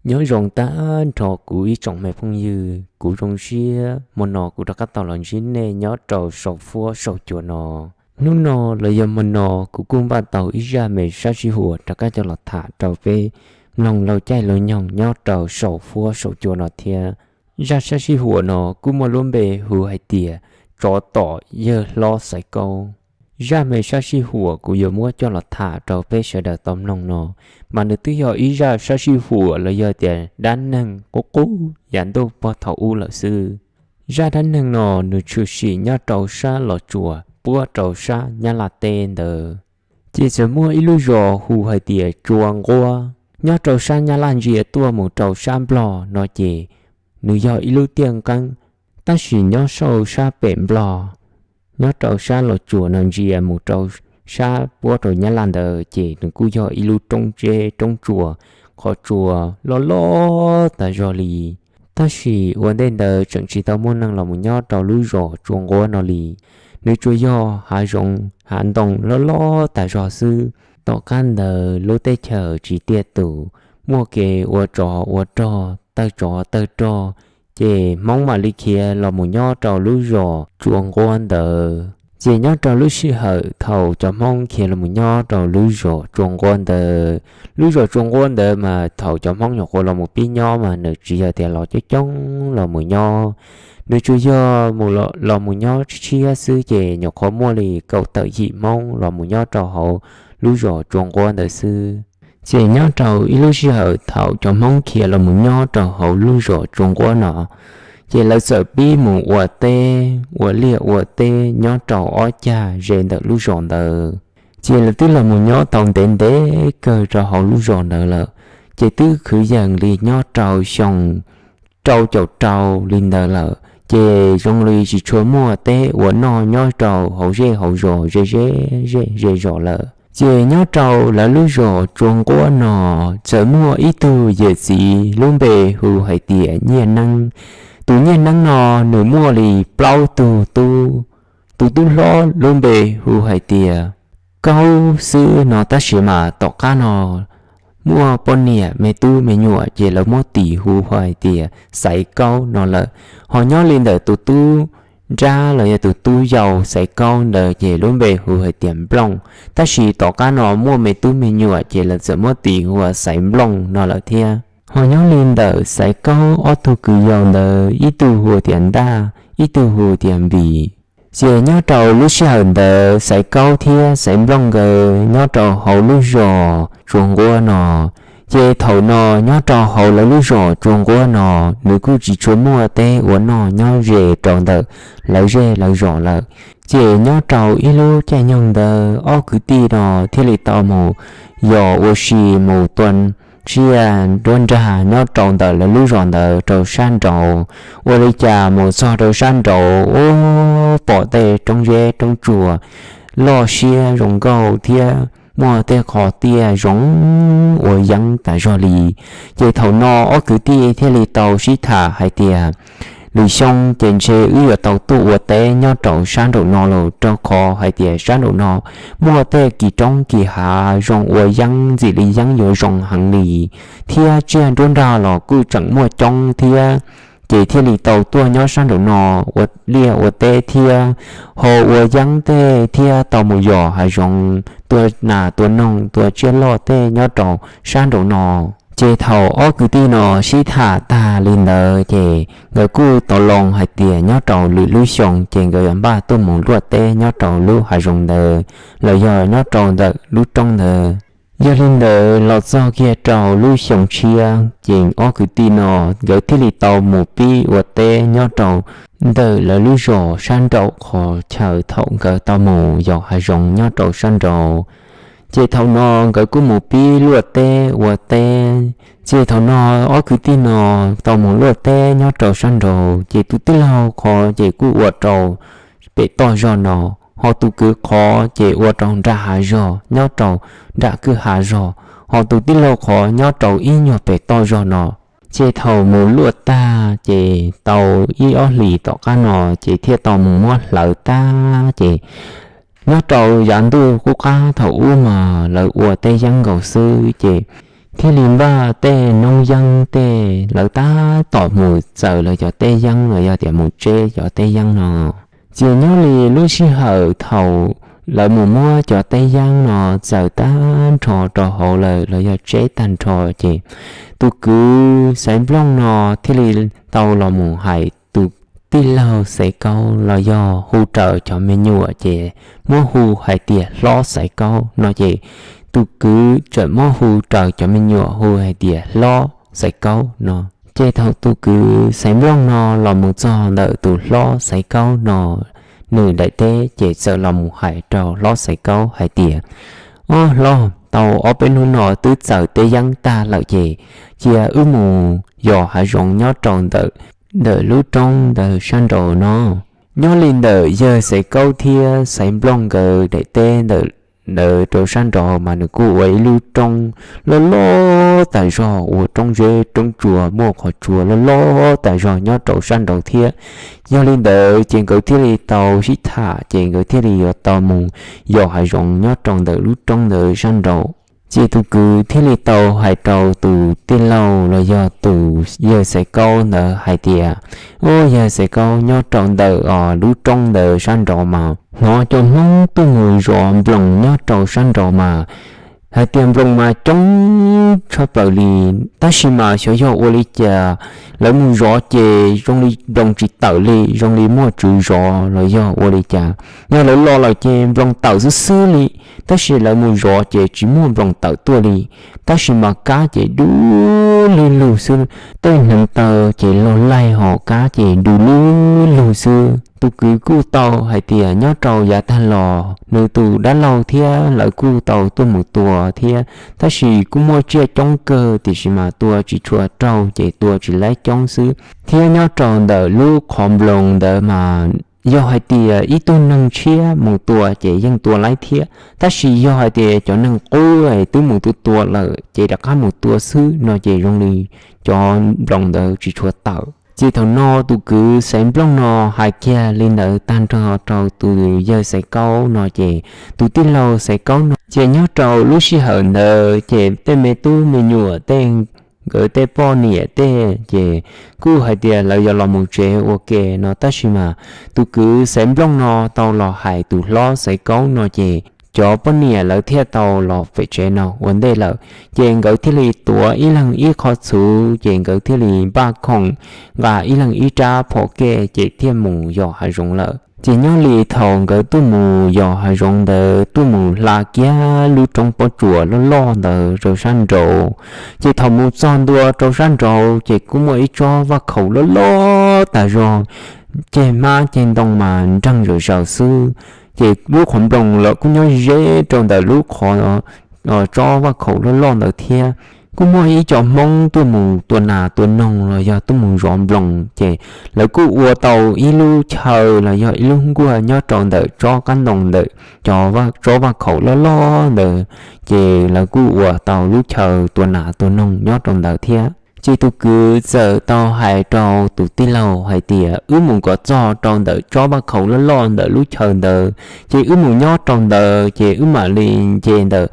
Nyob zoo tag nrho kuv ib tsoom me phooj ywg, kuv zoo siab hmo no kuv rov qab tau los ntsib nej nyob rau saum huab saum cua no. Hnub no los yog hmo no kuv kuj npaj tau ib zaj me sab sij huam rov qab coj los tham rau peb mloog laug caij laug nyoog nyob rau saum huab saum cua no thiab. Zaj sab sij huam no kuj muaj lub npe hu hais tias tsov tom yawg hlob Xaiv Kaub. Zaj me sab sij huam kuv yuav muab coj los tham rau peb sawv daws tau mloog no, mas nws twb yog ib zaj sab sij huam los yog tias dab neeg qub qub yav ntuj pog thaum ub lawm xwb. Zaj dab neeg no nws tshwm sim nyob rau sab Los Tsuas puab rau sab Nyab Laj teb ntawd. Ces txawm muaj ib lub zos hu hais tias Tsua Nquab, nyob rau sab Nyab Laj ntsia tuaj mus rau sab Nplog no ces nws yog ib lub tiaj nqeeb, tab sis nyob saum sab pem Nplog, nyob rau sab Los Tsuas no ntsia mus rau sab puab rau Nyab Laj ntawd ces nws kuj yog ib lub roob tseb roob tsua, qhov tsua loj loj tas zog li. Tab sis ua ntej ntawd tseem tsis tau muaj neeg los mus nyob rau lub zos Tsua Nquab no li. Nws tsuas yog hav zoov hav ntoo loj loj tas zog xwb. Tom qab ntawd lub teb chaws tsis tiaj tus, muaj kev ua tsov ua rog, tawg tsov tawg rog, ces Hmoob mam li khiav los mus nyob rau lub zos Tsua Nquab ntawd. Ces nyob rau lub sij hawm thaum cov Hmoob khiav los mus nyob rau lub zos Tsua Nquab ntawd, lub zos Tsua Nquab ntawd mas thaum cov Hmoob nyuam qhuav los mus pib nyob mas nws tsis yog tias los coob coob los mus nyob, nws tsuas yog mus los mus nyob tshiab tshiab xwb ces nyuam qhuav muaj li kaum tawm yim Hmoob los mus nyob rau hauv lub zos Tsua Nquab ntawd xwb. Ces nyob rau ib lub sij hawm thaum cov Hmoob khiav los mus nyob rau hauv lub zos Tsua Nquab no, ces lawv txawm pib mus ua teb ua liaj ua teb nyob rau ob cag ze ntawm lub zos ntawd. Ces lawv twb los mus nyob tau ntev ntev kawg rau hauv lub zos ntawd lawm, ces twb kwv yees li nyob rau xyoo rau caum rau li ntawd lawm, ces zoo li tsis tshua muaj teb ua noj nyob rau hauv zej hauv zos ze ze zej ze zos lawm. Ces nyob rau lawv lub zos Tsua Nquab no txawm muaj ib tug yawm txiv lub npe hu hais tias Nyiaj Neeb. Tus Nyiaj Neeb no nws muaj li plaub tug tub. Tus tub hlob lub npe hu hais tias Kaub xwb no tab sis mas tom qab no muaj poj niam me tub me nyuam ces lawv muab tis hu hais tias Xaiv Kaub no lawm. Ho nyob li ntawm tus tub nrab los yog tus tub yau Xaiv Kaub ntawd ces lub npe hu hais tias Nplooj, tab sis tom qab no muaj me tub me nyuam ces lawv txawm muab tis hu ua Xaiv Nplooj no lawm thiab. Ho nyob li ntawm Xaiv Kaub ob tug kwv yau ntawd ib tug hu tias Ntaj, ib tug hu tias Npis. Ces nyob rau lub sij hawm ntawd Xaiv Kaub thiab Xaiv Nplooj nkawd nyob rau hauv lub zos Tsua Nquab no. Ces thaum no nyob rau hauv lawv lub zos Tsua Nquab no, nws kuj tsis tshua muaj teb ua noj nyob ze rau ntawm lawv zej lawv zos lawm. Ces nyob rau ib lub caij nyoog ntawd ob kwv tij no thiaj li tau mus yos ua si mus tua tsiaj nruab nrag nyob rau ntawm lawv lub zos ntawd rau sab nraud. Ua li cas mus txog rau sab nraud ub, pom tej roob zeb roob tsuas loj siab zoo nkauj thiab muaj tej qhov tiaj zoo ua yeeb tas zog li. Ces thaum no ob kwv tij thiaj li tau sib tham hais tias, lwm xyoo ces ntshe wb yuav tau tuaj ua teb nyob rau sab nraum no lawm, rau qhov hais tias sab nraum no muaj tej kis roob kis hav zoo ua yeeb, ntxim li yeeb yuav zoo heev li, thiab tsiaj nruab nrag los kuj tseem muaj coob thiab. Ces thiaj li tau tuaj nyob sab nraum no ua liaj ua teb thiab ho ua yeeb tej thiab tau mus yos hav zoov, tua nas tua noog tua tsiaj loj tej nyob rau sab nraum no. Ces thaum ob kwv tij no sib tham tag li ntawd ces nkawd kuj tau loo hais tias nyob rau lwm lub xyoo ces nkawd yuav npaj tuaj mus luaj teb nyob rau lub hav zoov ntawd los yog nyob rau ntawm lub roob ntawd. Yog li ntawd los txog kiag rau lub xyoo tshiab ces ob kwv tij no nkawd thiaj li tau mus pib ua teb nyob rau ntawm lawv lub zos sab nraum qhov chaw thaum nkawd tau mus yos hav zoov nyob rau sab nraud. Ces thaum no nkawd kuj mus pib luaj teb ua teb. Ces thaum no ob kwv tij no tau mus luaj teb nyob rau sab nraud, ces tus tij laug qhov ces kuj ua rau pem toj zog no, ho tus kwv qhov ces ua rau nram hav zog nyob rau nram kwj hav zog, ho tus tij laug qhov nyob rau ib nyuag pem toj zog no. Ces thaum mus luaj tag ces tau ib ob hlis tom qab no ces thiaj tau mus muab hlawv tag ces nyob rau yav ntuj qub qab thaum ub mas lawv ua teb yeeb nkaus xwb ces thiaj li npaj tej noob yeeb tej lawv tab tom mus txaws lawv cov teb yeeb los yog tias mus tseb cov teb yeeb no. Ces nyob li lub sij hawm thaum lawv mus muab cov teb yeeb no txaws tag nrho rau hauv lawm los yog tseb tag nrho ces tus kwv Xaiv Nplooj no thiaj li tau los mus hais tus tij laug Xaiv Kaub los yog hu raws cov me nyuam ces muab hu hais tias Hlob Xaiv Kaub no ces tus kwv txawm muab hu raws cov me nyuam hu hais tias Hlob Xaiv Kaub no. Ces thaum tus kwv Xaiv Nplooj no los mus txog ntawm tus Hlob Xaiv Kaub no nws daim teb ces txawm los mus hais rau Hlob Xaiv Kaub hais tias, Ob hlob, tau ob peb hnub no twb txaws teb yeeb tag lawm ces cia wb mus yos hav zoov nyob rau ntawm ntawm lub roob ntawd sab nraud no. Nyob li ntawm yawg Xaiv Kaub thiab Xaiv Nplooj nkawd daim teb ntawm ntawd rau sab nraud mas nws kuj ua ib lub roob loj loj tas zog, ua roob zeb roob tsuas muaj qhov tsua loj loj tas zog nyob rau sab nraud thiab. Yog li ntawd ces nkawd thiaj li tau sib tham ces nkawd thiaj li yuav tau mus yos hav zoov nyob rau ntawm lub roob ntawd sab nraud. Ces tus kwv thiaj li tau hais rau tus tij laug los yog tus yawg Xaiv Kaub ntawd hais tias, Ub, yawg Xaiv Kaub, nyob rau ntawm os lub roob ntawd sab nraud mas hnov cov Hmoob tuaj mus zov nploos nyob rau sab nraud mas hais tias nploos mas coob tshaj plaws li, tab sis mas xyov yog ua li cas lawv mus zov ces zoo li nploos tsis tawm li, zoo li muaj tswv zov los yog ua li cas. Yog lawv los lawm ces nploos tawm xwb xwb li, tab sis lawv mus zov ces tsis muaj nploos tawm tuaj li. Tab sis mas kab ces du lug lug xwb, tej hneev taw ces loj laig ho kab ces du lug lug xwb. Tus kwv kuj tau hais tias nyob rau yav tag los nws tus dab laug thiab lawv kuj tau tuaj mus tua thiab, tab sis kuj muaj tsiaj coob kawg tiam sis mas tua tsis tshua raug ces tua tsis laib coob xwb. Thiab nyob rau ntawm lub qhov nploos ntawd mas yog hais tias ib tug neeg tshiab mus tua ces yeej tua laib thiab, tab sis yog hais tias cov neeg qub twb mus tua tua lawm ces rov qab mus tua xwb no ces zoo li cov nploos ntawd tsis tshua tawm. Ces thaum no tus kwv Xaiv Nplooj no hais kiag li ntawd tag nrho rau tus yawg Xaiv Kaub no ces tus tij laug Xaiv Kaub no ces nyob rau lub sij hawm ntawd ces tej me tub me nyuam tej, nkawd tej poj niam tej ces kuj hais tias lawv yuav los mus tsev ua ke no, tab sis mas tus kwv Xaiv Nplooj no tau los hais tus hlob Xaiv Kaub no ces cov poj niam lawv thiaj tau los pem tsev no ua ntej lawm. Ces nkawd thiaj li tuav ib leeg ib qho txhuv ces nkawd thiaj li npaj khoom nqa ib leeg ib rab phom kej ces thiaj mus yos hav zoov lawm. Ces nyob li thaum nkawd tuaj mus yos hav zoov ntawd tuaj mus hla kiag lub roob pob tsuas loj loj ntawd rau sab nraud, ces thaum mus txog ntua rau sab nraud ces kuj muaj ib tsob vaj khaum loj loj tas zog, ceg hmab ceg ntoo mas nreeg zom zaws xwb. Ces lub qhov nploos los kuj nyob ze rau ntawm lub qhov tsob vaj khaum loj loj ntawd thiab. Kuj muaj ib co Hmoob tuaj mus tua nas tua noog los yog tuaj mus zov nploos ces lawv kuj ua tau ib lub chaw los yog ib lub nkuaj nyob rau ntawm tsob qab ntoo ntawm cov tsob vaj khaum loj loj ntawd, ces lawv kuj ua tau lub chaw tua nas tua noog nyob rau ntawd thiab. Ces tus kwv txawm tau hais rau tus tij laug hais tias wb mus kom txog rau ntawm tsob vaj khaum loj loj ntawm lub chaw ntawd, ces wb mus nyob rau ntawd ces wb mam li nce ntawm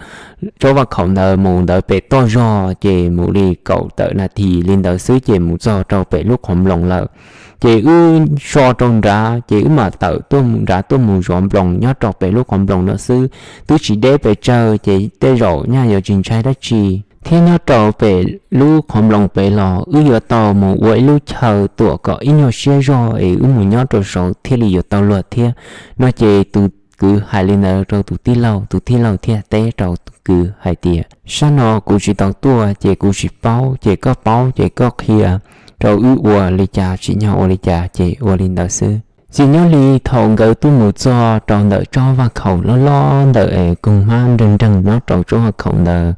tsob vaj khaum ntawd mus ntawd pem toj zog ces mus li kaum tawm nas this li ntawd xwb ces mus txog rau pem lub qhov nploos lawm. Ces wb so rau nrad ces wb mam tawm tuaj nrad tuaj mus zov nploos nyob rau pem lub qhov nploos no xwb, twb tsis deb pes tsawg ces tej zaum nyaj yuav tsis ntshai dab tsi. Thiab nyob rau pem lub qhov nploos pem los wb yuav tau mus ua ib lub chaw tuam kom ib nyuag siab zog es wb mus nyob rau saud thiaj li yuav tau luag thiab no ces tus kwv hais li ntawd rau tus tij laug, tus tij laug thiaj teb rau tus kwv hais tias sab no kuv tsis tau tuaj ces kuv tsis paub, ces koj paub ces koj qhia rau wb ua li cas tsim nyog ua li cas ces ua li ntawd xwb. Ces nyob li thaum nkawd tuaj mus txog rau ntawm tsob vaj khaum loj loj ntawm es koog hmab nreeg nreeg nyob rau tsob vaj khaum ntawd,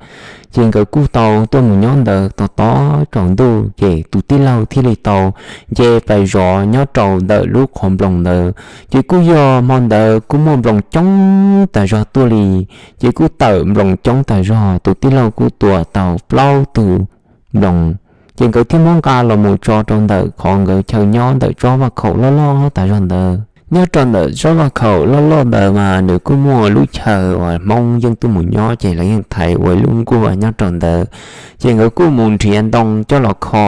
ces nkawd kuj tau tuaj mus nyob ntawd tos tos tsaus ntuj ces tus tij laug thiaj li tau nce pais zov nyob rau ntawm lub qhov nploos ntawd. Ces kuj yog hmo ntawd kuj muaj nploos coob tas zog tuaj li, ces kuj tawm nploos coob tas zog, tus tij laug kuj tua tau plaub tug nploos. Ces nkawd thiaj muab nqa los mus tso rau ntawm qhov nkawd chaw nyob ntawm tsob vaj khaum loj loj tas zog ntawd. Nyob rau ntawm tsob vaj khaum loj loj ntawd mas nws kuj muaj lub chaw uas Hmoob yeej tuaj mus nyob, ces lawv yeej thaiv ua lub nkuaj nyob rau ntawd. Ces nkawd kuj mus nrhiav ntoo coj los kho,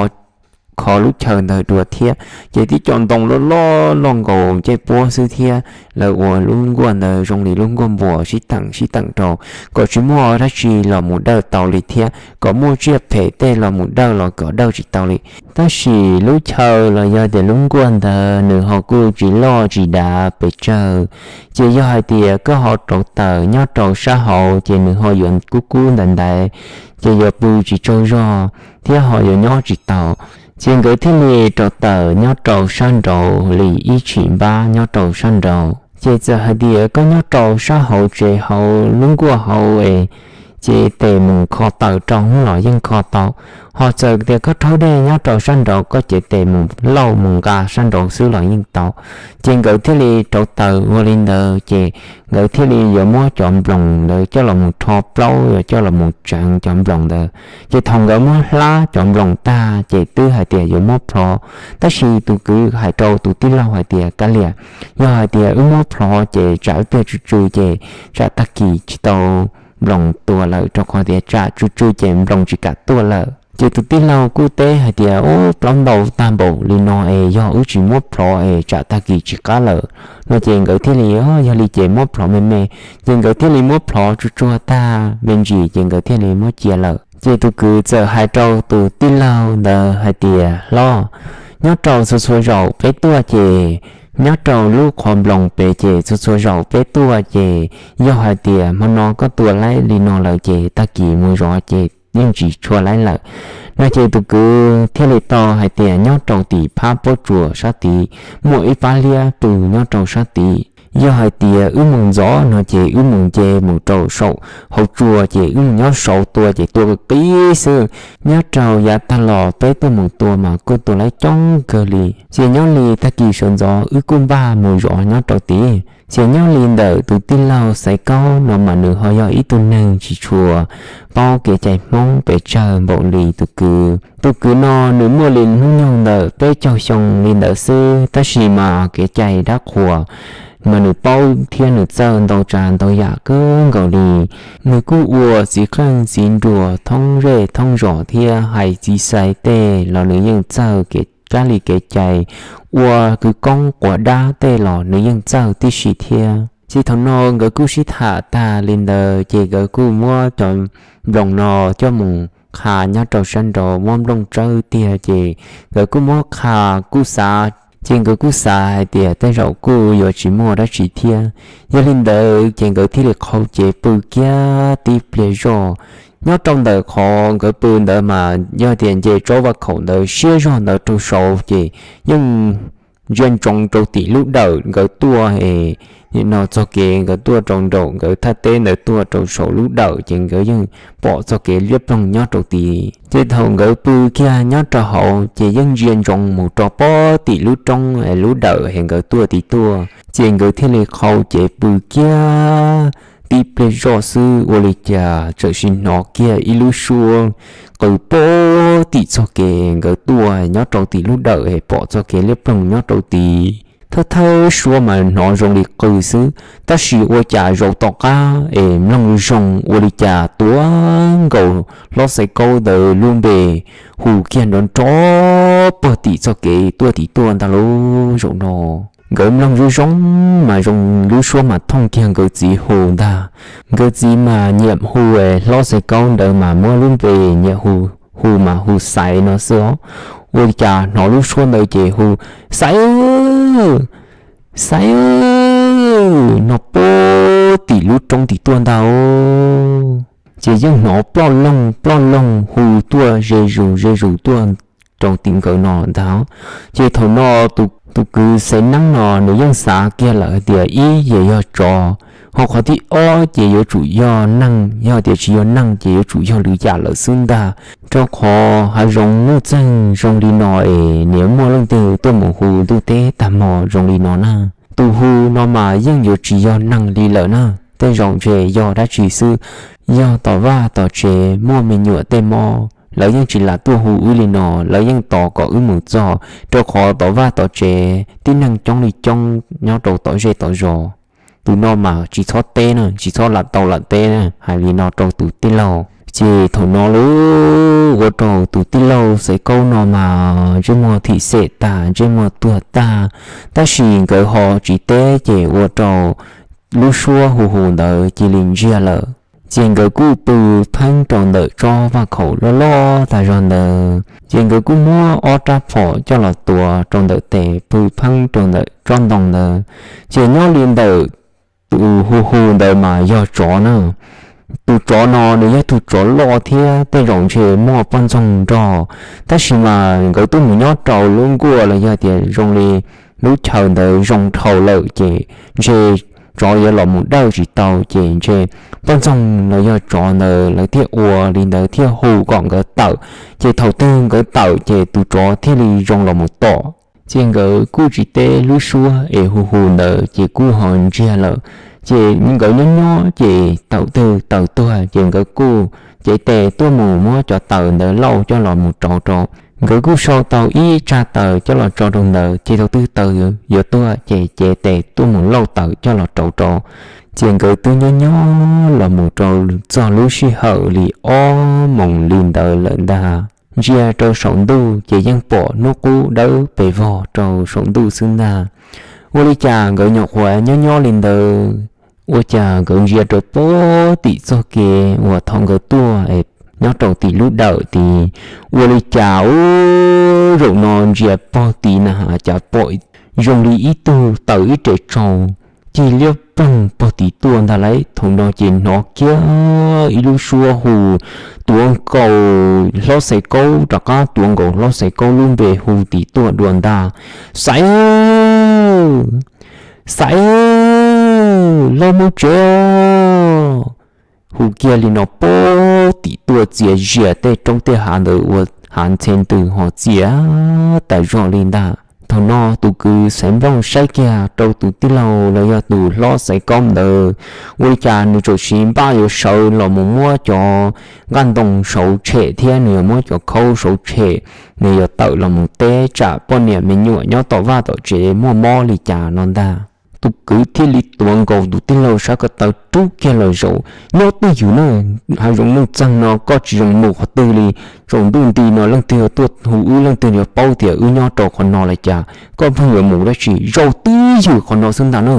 kho lub chaw ntawd dua thiab. Ces tib co ntoo loj loj loj nkaus ncej puab xwb thiab, lawv ua lub nkuaj ntawd zoo li lub nkuaj npua sib teem sib teem rau, kom tsis muaj dab tsi los mus dawj tau li thiab, kom muaj tsiaj phem tej los mus dawj los kom dawj tsis tau li. Tab sis lub chaw los yog tias lub nkuaj ntawd nws ho kuj tsis loj tsis dav pes tsawg. Ces yog hais tias koj ho rauv taws nyob rau sab hauv ces nws ho yuav kub kub ntaiv ntaiv, ces yuav pw tsis tsaug zog thiab ho yuav nyob tsis tau. Ces nkawd thiaj li rauv taws nyob rau sab nraud li ib tshim npab nyob rau sab nraud. Ces txawm hais tias koj nyob rau sab hauv tsev hauv lub nkuaj hauv es, ces tes mus kho taws rau hnub los yeej kho tau. Ho txawm tias koj rhaub dej nyob rau sab nraud, koj cev tes mus lauj mus nqa sab nraud xwb los yeej tau. Ces nkawd thiaj li rauv taws ua li ntawd, ces nkawd thiaj li yuav muab cov nploos ntawd coj los mus rho plaub, yuav coj los mus tseev cov nploos ntawd. Ces thaum nkawd muab hlab cov nploos tag ces twb hais tias yuav muab plhov, tab sis tus kwv hais rau tus tij laug hais tias, Kav liam, yog hais tias wb muab plhov ces tsam wb pliag tsw tsw ces tsam tag kis tsis tau nploos tua lawm, rau qhov tias tsam tsw tsw ces nploos tsis kam tuaj lawm. Ces tus tij laug kuj teb hais tias, Ub, plaub ntau tag npaum li no es yog wb tsis muab plhov es tsam tag kis tsis qab lawm, no ces nkawd thiaj li, Yog li ces muab plhov me me. Ces nkawd thiaj li muab plhov tsuag tsuag tag me ntsis ces nkawd thiaj li muab cia lawm. Ces tus kwv txawm hais rau tus tij laug ntawd hais tias, Hlob, nyob rau txhua txhua zaus peb tuaj ces, nyob rau lub qhov nploos pem ces txhua txhua zaus peb tuaj ces, yog hais tias hmo no koj tua laib li no lawm ces tag kis mus zov ces yeej tsis tshua laib lawm, no ces tus kwv thiaj li tau hais tias, Nyob rau tim phab pob tsuas sab tid muaj ib pab liab pw nyob rau sab tid. Yog hais tias wb mus ntxov no ces wb mus nce mus rau saum hauv tsua ces wb mus nyob saud tua ces tua qis xwb. Nyob rau yav tag los peb tuaj mus tua mas kuj tua laib coob kawg li. Ces nyob li tag kis sawv ntxov wb kuj npaj mus zov nyob rau tid. Ces nyob li ntawm tus tij laug Xaiv Kaub no mas nws ho yog ib tug neeg tsis tshua paub kev cai Hmoob pes tsawg npaum li tus kwv. Tus kwv no nws muaj li hnub nyoog ntawm peb caug xyoo li ntawd xwb, tab sis mas kev cai dab qhuas mas nws paub thiab nws txawj ntau tsav ntau yam kawg nkaus li. Nws kuj ua txiv qeej txiv nruas thoob zej thoob zos thiab hais txiv xaiv tej los nws yeej txawj kev kab li kev cai, ua kwv koob quas dab tej los nws yeej txawj tib si thiab. Ces thaum no nkawd kuj sib tham tag li ntawd ces nkawd kuj muab cov nploos no coj mus qha nyob rau sab nraud, muab nplooj tsawb tiag ces nkawd kuj muab qha kuj xav, ces nkawd kuj xav hais tias tej zaum kuj yuav tsis muaj dab tsi thiab. Yog li ntawd ces nkawd thiaj li qhau cev pw kiag tib pliag zoj. Nyob rau ntawm qhov nkawd pw ntawd mas yog tias nce tsob vaj khaum ntawd siab zog ntawd rau saud ces yeej ntsia ntsoov rau tim lub dawm nkawd tuaj es, nim no txog kev nkawd tuaj rau nraum nkawd thaj teb ntawd tuaj rau saum lub dawm ces nkawd yeej pom txog kev liab ploog nyob rau tid. Ces thaum nkawd pw kiag nyob rau hauv ces yeej ntsia ntsoov mus rau pob tim lub roob es lub dawm es nkawd tuaj tim tuaj, ces nkawd thiaj li qhau cev pw kiag tib pliag zoj xwb ua li cas txawm sim hnov kiag ib lub suab qw pob tim txoj kev nkawd tuaj nyob rau tim lub dawm es pom txoj kev liab ploog nyob rau tid. Thawj thawj suab mas hnov zoo li qw xwb, tab sis ua cas zaum tom qab es mloog zoo ua li cas tuav nkaus hlob Xaiv Kaub ntawd lub npe hu kiag nrov nrov puag tim txoj kev tuaj tim tuaj ntag lauj. Zaum no nkawd mloog zoo zoo mas zoo lub suab mas thooj kiag nkawd txiv hu ntag. Nkawd txiv mas nyiam hu es hlob Xaiv Kaub ntawd mas muab lub npe nyiam hu, hu mas hu Xaiv no xwb os. Ua li cas hnov lub suab ntawd ces hu, Xaiv, Xaiv no puag tim lub roob tim tuaj ntag. Ces yeej hnov ploj loog ploj loog hu tuaj ze zus ze zus tuaj rau tim nkawd no ntag. Ces thaum no tus kwv Xaiv Neeb no nws yeej xav kiag lawm hais tias ib ces yog tsov, ho qhov thib ob ces yuav tsum yog neeg, yog tias tsis yog neeg ces yuav tsum yog lwm yam lawm xwb ntag. Rau qhov hav zoov nuj txeeg zoo li no es niaj muaj leej twg tuaj mus hu ntuj teb tag hmo zoo li no na. Tus hu no mas yeej yuav tsis yog neeg li lawm na, tej zaum ntshe yog dab tsi xwb, yog tom vaj tom tsev muaj me nyuam tej mob lawv yeej tsis lam tuaj hu wb li no, lawv yeej tos kom wb mus txog, rau qhov tom vaj tom tsev tib neeg coob li coob nyob rau tom zej tom zos. Tus no mas tsis txhob teb na, tsis txhob lam tau lam teb na, hais li no rau tus tij laug. Ces thaum no lub ua rau tus tij laug Xaiv Kaub no mas ntsej muag thim xem tag, ntsej muag tuag tag, tab sis nkawd ho tsis teb ces ua rau lub suab hu hu ntawd cia li ntsiag lawm. Ces nkawd kuj pw pheeb rau ntawm tsob vaj khaum loj loj tag zog ntawd, ces nkawd kuj muab ob rab phom coj los tuav rau ntawm tes pw pheeb rau ntawm tsob ntoo ntawd. Ces nyob li ntawm tus hu hu ntawd mas yog tsov na. Tus tsov no nws yog tus tsov loj thiab tej zaum ntshe muaj poj ntxoog nrog, tab sis mas nkawd tuaj mus nyob rau lub nkuaj los yog tias zoo li lub chaw ntawd zoo dhau lawm ces ntshe tsov yuav los mus dawj tsis tau, ces ntshe poj ntxoog los yog tsov ntawd lawv thiaj ua li ntawd thiaj hu kom nkawd tawm. Ces thaum twg nkawd tawm ces tus tsov thiaj li zoo los mus tom. Ces nkawd kuj tsis teb lub suab es hu hu ntawd ces kuj ho ntsiag lawm. Ces nkawd nyob nyob ces thaum twg taws tuag ces nkawd kuj cev tes tuaj mus muab cov taws ntawd lauj coj los mus rauv rau. Nkawd kuj sau tau ib tsag taws coj los tso rau ntawd, ces thaum twg taws yuav tuag ces cev tes tuaj mus lauj taws coj los rauv rau. Ces nkawd twb nyob nyob los mus rau txog lub sij hawm li ob moos li ntawd lawm ntag. Ntsia rau saum ntuj ces yeej pom hnub qub dawb pes vog rau saum ntuj xwb ntag. Ua li cas nkawd nyuam qhuav nyob nyob li ntawd, ua cas nkawd ntsia rau pog tim txoj kev uas thaum nkawd tuaj nyob rau tim lub dawm tid, ua li cas ub, zaum no ntsia pog tid na cas pom zoo li ib tug taws ib re tsaus cig liab ploog pog tid tuaj ntag lauj. Thaum no ces hnov kiag ib lub suab hu tuav nkaus hlob Xaiv Kaub, rov qab tuav nkaus hlob Xaiv Kaub lub npe hu tim tuaj dua ntag: Xaiv, Xaiv, los mus tsev os! Hu kiag li no pog tim tuaj txias zias tej roob tej hav ntawd ua hav ntxhe ntws ho txias tas zog li ntag. Thaum no tus kwv Xaiv Nplooj saib kiag rau tus tij laug los yog tus hlob Xaiv Kaub ntawd, ua li cas nws txawm siv npaj yuav sawv los mus muab cov nqaj ntoo saud tshem thiab nws yuav muab cov khaub saud tshem, nws yuav tawm los mus teb tsam poj niam me nyuam nyob tom vaj tom tsev muaj mob li cas no ntag. Tus kwv thiaj li tuav nkaus tus tij laug sab ko taw rub kiag los zaum: Nyob twj ywm na, hav zoov nuj txeeg no koj tsis zoo mus qhov twg li. Saum ntuj nti no leej twg yuav tuaj hu wb, leej twg yuav paub tias wb nyob rau qhov no li cas, koj pheej yuav mus dab tsi? Zaum twj ywm qhov no xwb ntag na,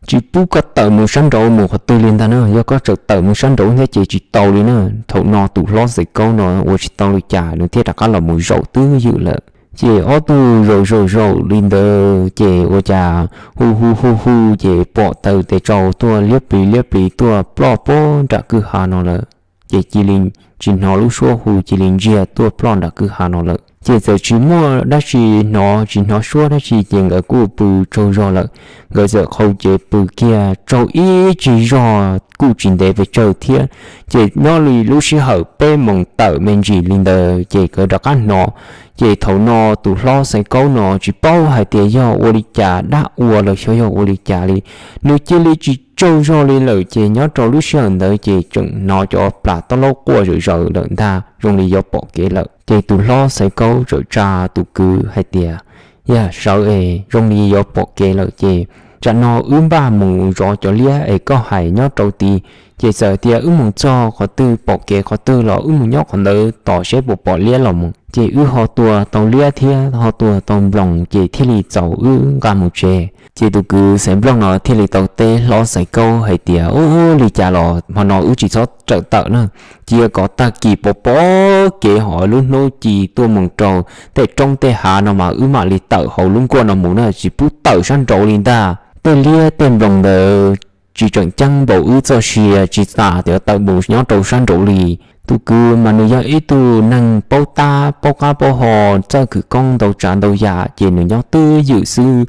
tsis pub koj tawm mus sab nraud mus qhov twg li ntag na. Yog koj txawm tawm mus sab nraud thiab ces tsis tau li na. Thaum no tus hlob Xaiv Kaub no ua tsis tau li cas nws thiaj rov qab los mus zaum twj ywm lawm. Ces ob tug zaum zaum zaum li ntawd ces ua cas hu hu hu hu ces pom taws tes tsaus tuaj liab plis liab plis tuaj ploj pog nram kwj ha no lawm. Ces cia li tsis hnov lub suab hu, cia li ntsiag tuaj ploj nram kwj ha no lawm. Ces txawm tsis muaj dab tsi hnov, tsis hnov suab dab tsi ces nkawd kuj pw tsaug zog lawm. Nkawd txawm qhau cev pw kiag tsaug ib tsig zog kuj tsis ntev pes tsawg thiab. Ces nyob li lub sij hawm peb moos tawm me ntsis li ntawd ces nkawd rov qab hnov. Ces thaum no tus hlob Xaiv Kaub no tsis paub hais tias yog ua li cas dab ua los xyov yog ua li cas li, nws cia li tsis tsaug zog li lawm. Ces nyob rau lub sij hawm ntawd ces tseem hnov cov plas tob laub quaj zawm zaws lawm ntag, zoo li yuav pom kev lawm. Ces tus hlob Xaiv Kaub txawm tsa tus kwv hais tias, Yog sawv es zoo li yuav pom kev lawm ces tsam no wb npaj mus zov cov liab es koj hais nyob rau tid. Ces txawm tias wb mus txog qhov twg pom kev qhov twg los wb mus nyob qhov ntawd tos seb puas pom liab los mus. Ces wb ho tua tau liab thiab ho tua tau nploos ces thiaj li txaus wb nqa mus tsev. Ces tus kwv Xaiv Nplooj no thiaj li tau teb hlob Xaiv Kaub hais tias, Ub, li cas los hmo no wb tsis txhob txawm tawm na, cia kom tag kis pom pom kev hos lub hnub ci tuaj mus rau tej roob tej hav no mas wb mam li tawm hauv lub nkuaj no mus na, tsis pub tawm sab nraud li ntag. Tej liab tej nploos ntawd tsis tseem ceeb npaum wb txoj sia, tsis tas tias tawm mus nyob rau sab nraud li. Tus kwv mas nws yog ib tug neeg paub tab paub qab paub ho, txawj khwv koob ntau tsav ntau yam ces nws nyob twj ywm xwb.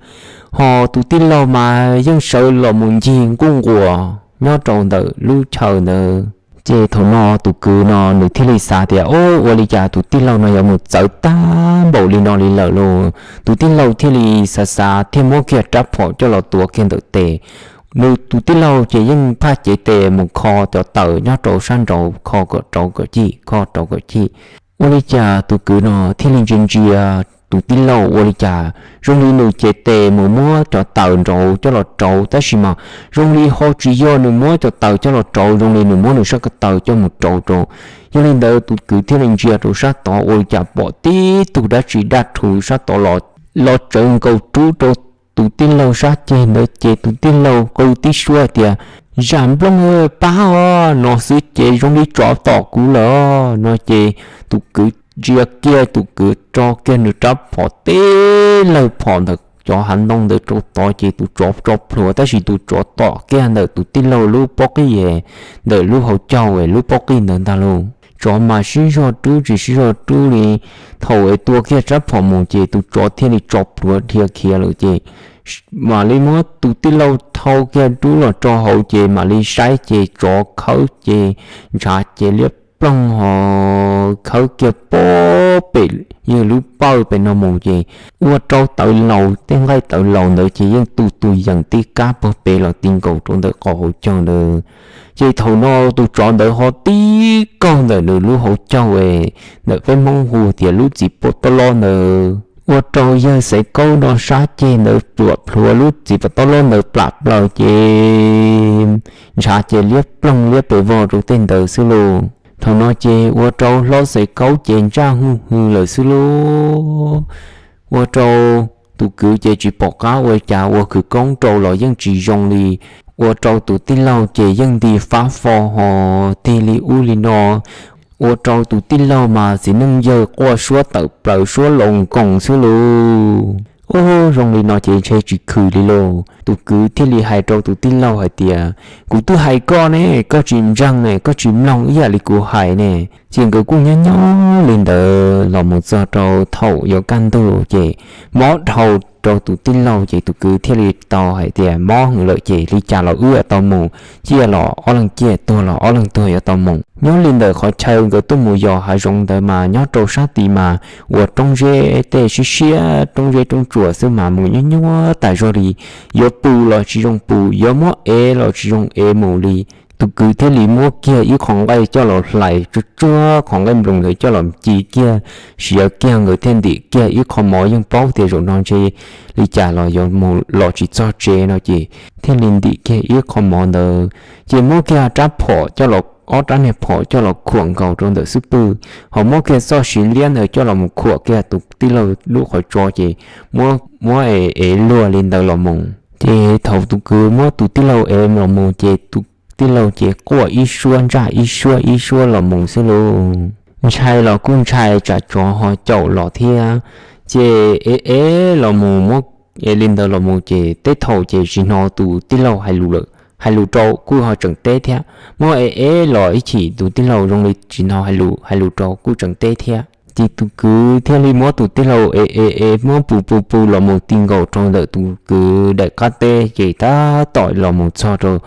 Ho tus tij laug mas yeej sawv los mus ncig nquj nquas nyob rau ntawm lub chaw ntawd. Ces thaum no tus kwv no nws thiaj li xav tias, Ub, ua li cas tus tij laug no yuav mus txawv tag npaum li no li lawm lauj? Tus tij laug thiaj li xav xav thiaj muab kiag rab phom coj los tuav kiag ntawm tes. Nws tus tij laug ces yeej phaj cev tes mus kho cov taws nyob rau sab nraud, kho kom rau kom cig, kho rau kom cig. Ua li cas tus kwv no thiaj li ntsia ntsia tus tij laug ua li cas zoo li nws cev tes mus muab cov taws nraud coj los rauv, tab sis mas zoo li ho tsis yog nws muab cov taws coj los rauv, zoo li nws muab nws sab ko taw coj mus rauv rau. Yog li ntawd tus kwv thiaj li ntsia rau sab tod ua li cas pom tib tug dab tsi daj rhuv sab tod los, los tsawv nkaus rub rau tus tij laug sab ceg ntawd ces tus tij laug qw tib suab tias, Zam nplooj, pab os! No xwb ces zoo li tsov tom kuv lawm no ces tus kwv ntsia kiag, tus kwv tso kiag nws rab phom teb lawg phom ntawm cov hav ntoo ntawd rau tod ces tus tsov tso plhuav, tab sis tus tsov tom kiag ntawm tus tij laug lub pob qij, ntawm lub hauv caug lub pob qij ntawd ntag lauj. Tsov mas sib zog rub tsis sib zog rub li, thaum es tua kiag rab phom mus ces tus tsov thiaj li tso plhuav dhia khiav lawm ces mam li muab tus tij laug thau kiag rub los rau hauv ces mam li saib ces tsov khawb ces ntshav ces liab ploog ho khawb kiag pob pem yawg lub pawj pem no mus ces ua rau tawv laus, tej nqaij tawv laus ntawd ces yeej tu tus yees tib kab pag pem los ti nkaus rau ntawm qhov hauv caug ntawd. Ces thaum no tus tsov ntawd ho tib kaug ntawm nws lub hauv caug, ntawm peb Hmoob hu tias lub txiv pab tob lob ntawd, ua rau yawg Xaiv Kaub no sab ceg ntawd pluam plhuav lub txiv pab tob lob ntawd plam plaws ces ntshav ces liab ploog liab pes vog rau tej ntawd xwb lauj. Thaum no ces ua rau hlob Xaiv Kaub ces ntsaj hwj hwm lawm xwb lauj. Ua rau tus kwv ces tsis pom qab ua cas, ua khwv koob rau los yeej tsis zoo li. Ua rau tus tij laug ces yeej nti fab fo ho tig li ub li no. Ua rau tus tij laug mas txiv neej yawg quaj suab tawm plaws suab laus nkoos xwb lauj. Ub, zoo li no ces ntshe tsis khwv li lauj. Tus kwv thiaj li hais rau tus tij laug hais tias, Kuv twb hais koj ne, koj tsis ntseeg ne, koj tsis mloog ib yam li kuv hais ne. Ces nkawd kuj nyob nyob li ntawd los mus txog rau thaum yuav kaj ntug ces mob dhau rau tus tij laug ces tus kwv thiaj li tau hais tias, Mob heev lawm ces li cas los wb yuav tau mus, ciaj los ob leeg ciaj, tuag los ob leeg tuag yuav tau mus. Nyob li ntawm qhov chaw nkawd tuaj mus yos hav zoov ntawd mas nyob rau sab tid mas ua roob zeb tej siab siab, roob zeb roob tsuas xwb mas mus nyuaj nyuaj tas zog li. Yuav pus los tsis zoo pus, yuav muab ev los tsis zoo ev mus li. Tus kwv thiaj li muab kiag ib qho nqaij coj los hlais tsuag tsuag qhov nqaij nploos ntawd coj los ci kiag, siav kiag, nkawd thiaj ntim kiag ib qho mov, yeej paub tias zaum no ntshe li cas los yuav mus los tsis txog tsev no ces thiaj li ntim kiag ib qho mov ntawd, ces muab kiag rab phom coj los, ob rab niag phom coj los khuam nkaus rau ntawm xub pwg, ho muab kiag txoj siv liab ntawd coj los mus khuam kiag tus tij laug lub qhov tso ces muab, muab ev luag li ntawd los mus. Ces thaum tus kwv muab tus tij laug ev los mus ces tus tij laug ces quaj ib suab ntsaj ib suab ib suab los mus xwb lauj. Ntshai los kuj ntshai tsam tsov ho caum los thiab. Ces ev ev los mus muab ev li ntawd los mus ces tej thaum ces tsis hnov tus tij laug hais lus lawm, hais lus rau kuj ho tseem teb thiab. Muab ev ev los ib chim tus tij laug zoo li tsis hnov hais lus, hais lus rau kuj tseem teb thiab. Ces tus kwv thiaj li muab tus tij laug ev ev ev muab pus pus pus los mus ti nkaus rau ntawm tus kwv daim qab teb ces tab tom los mus txog rau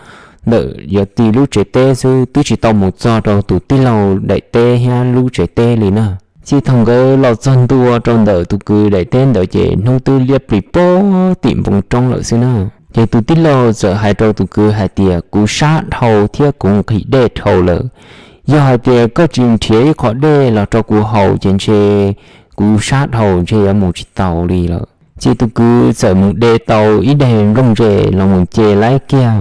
ntawm yuav ti lub tsev teb xwb, twb tsis tau mus txog rau tus tij laug daim teb thiab lub tsev teb li na. Ces thaum nkawd los txog ntua rau ntawm tus kwv daim teb ntawd ces hnub twb liab plis pob tim npoo roob lawm xwb na. Ces tus tij laug txawm hais rau tus kwv hais tias, Kuv sab dhau thiab kuv nqhis dej dhau lawm. Yog hais tias koj tsis nrhiav ib qho dej los rau kuv haus ces ntshe kuv sab dhau ntshe yuav mus tsis tau li lawm. Ces tus kwv txawm mus de tau ib daig nplooj ze los mus ce laib kiag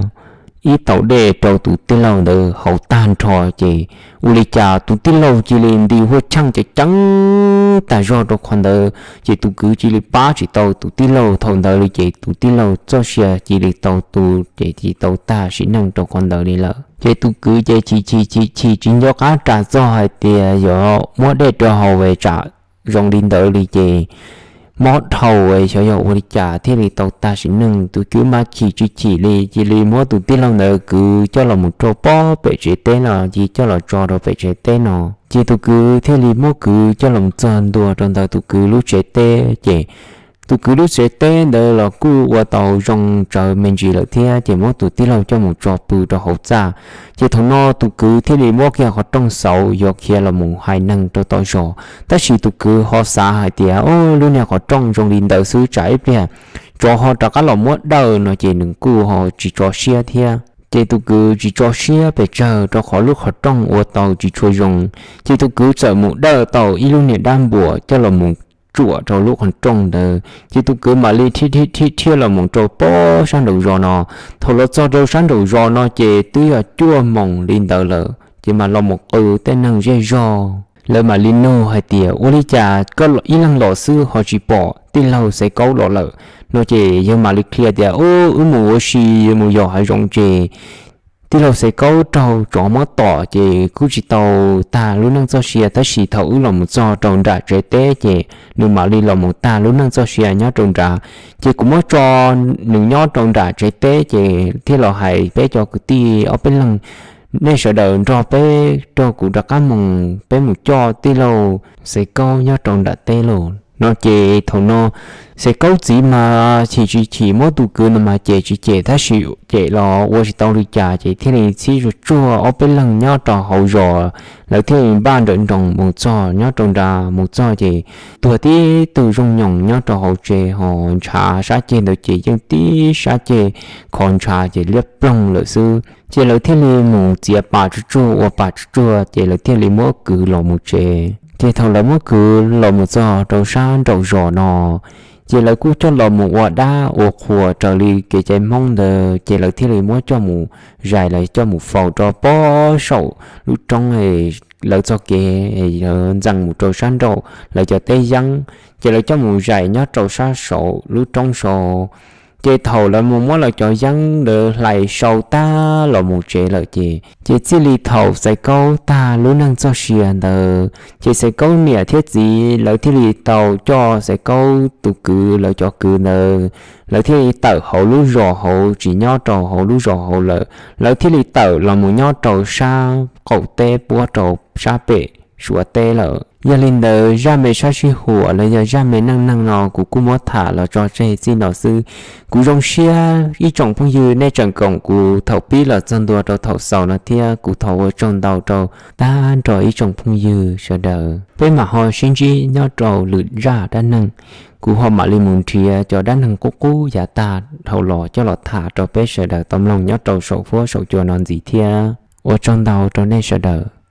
ib tau dej rau tus tij laug ntawd haus tag nrho ces ua li cas tus tij laug cia li nti huaj cheej ceev ceev tag zog rau qhov ntawd, ces tus kwv cia li pab tsis tau tus tij laug thaum ntawd li ces tus tij laug txoj sia cia li tau tu ces cia li tau tag sim neej rau qhov ntawd li lawm. Ces tus kwv ces chim chim chim chim tsis nco qab ras txog hais tias yuav muab dej rau haus es tsam zoo li ntawd li ces mob dhau es xyov yog ua li cas thiaj li tau tag sim neej. Tus kwv mas chim tsis chim li cia li muab tus tij laug ntawd kwv coj los mus rau pob pem tsev teb no, cia coj los tso rau pem tsev teb no. Ces tus kwv thiaj li muab kwv coj los txog ntua rau ntawm tus kwv lub tsev teb ces tus kwv lub tsev teb ntawd los kuj ua tau zoo tsawv me ntsis lawm thiab ces muab tus tij laug coj mus tso pw rau hauv txaj. Ces thaum no tus kwv thiaj li muab kiag qhov rooj xauv yuav khiav los mus hais neeg rau tom zos, tab sis tus kwv ho xav hais tias, Lub niag qhov rooj zoo li ntawd xwb tsam ib pliag tsov ho rov qab los muab dawj no ces nws kuj ho tsis tso siab thiab. Ces tus kwv tsis tso siab pes tsawg rau qhov lub qhov rooj ua tau tsis tshua zoo, ces tus kwv txawm mus dawj tau ib lub niag dab npuas coj los mus tsuam rau lub qhov rooj ntawd, ces tus kwv mam li rhiab rhiab rhiab los mus rau pob sab nraum zos no. Thaum los txog rau sab nraum zos no ces twb yog cuaj moos li ntawd lawm, ces mam los mus qw tej neeg zej zog. Lawv mam li nug hais tias, ua li cas koj ib leeg los xwb ho tsis pom tij laug Xaiv Kaub los lawm? No ces yawg mam li qhia tias, wb mus ua si, mus yos hav zoov ces tij laug Xaiv Kaub raug tsov muab tom ces kuj tsis tau tag lub neej txoj sia, tab sis thaum wb los mus txog rau nram tsev teb ces nws mam li los mus tag lub neej txoj sia nyob rau nrad. Ces kuv muab tso nws nyob rau nram tsev teb ces thiaj los hais peb cov kwv tij ob peb leeg, nej sawv daws nrog peb, nrog kuv rov qab mus, peb mus coj tij laug Xaiv Kaub nyob rau nram teb lauj. No ces thaum no Xaiv Kaub txiv mas chim tsis chim, muab tus kwv no mas cem tsis cem, tab sis cem los ua tsis tau li cas ces thiaj li txhib tsuag tsuag ob peb leeg nyob rau hauv zos, lawv thiaj li npaj nrawm nroos mus txog nyob rau nrad. Mus txog ces tuag tib tug zoo nyoos nyob rau hauv tsev, ho ntshav sab ceg ntawd ces yeej tib sab ceg kho ntshav ces liab ploog lawm xwb. Ces lawv thiaj li mus txiav pas tsuag tsuag ua pas tsuag tsuag ces lawv thiaj li muab kwv los mus tsev. Ces thaum lawv muab kwv los mus txog rau sab nraum zos no, ces lawv kuj coj los mus ua dab ua qhua raws li kev cai Hmoob ntawd, ces lawv thiaj li muab coj mus zais, lawv coj mus faus rau pob saum lub roob, lawv txoj kev ntxees mus rau sab nraum lawv cov teb yeeb, ces lawv coj mus zais nyob rau sab saum lub roob saud. Ces thaum lawv mus muab lawv cov yeeb ntawd hlais sau tag los mus tsev lawm ces, ces txij li thaum Xaiv Kaub tag lub neej txoj sia ntawd ces Xaiv Kaub niam thiab txiv lawv thiaj li tau coj Xaiv Kaub tus kwv, lawv cov kwv ntawd, lawv thiaj li tawm hauv lub zos hauv, tsis nyob rau hauv lub zos hauv lawm, lawv thiaj li tawm los mus nyob rau sab qaum teb puab rau sab pem Suav teb lawm. Yog li ntawd zaj me sab sij huam los yog zaj me neej neeg no kuv kuj muab tham los tso tseg txij no xwb. Kuv zoo siab ib tsoom phooj ywg nej tseem koom kuv thaum pib los txog ntua rau thaum xaus no thiab, kuv thov ua tsaug ntau rau tag nrho ib tsoom phooj ywg sawv daws. Peb mam ho sib ntsib nyob rau lwm zaj dab neeg. Kuv ho mam li mus nrhiav cov dab neeg qub qub yav tag dhau los coj los tham rau peb sawv daws tau mloog nyob rau saum huab saum cua no ntxiv thiab. Ua tsaug ntau rau nej sawv daws.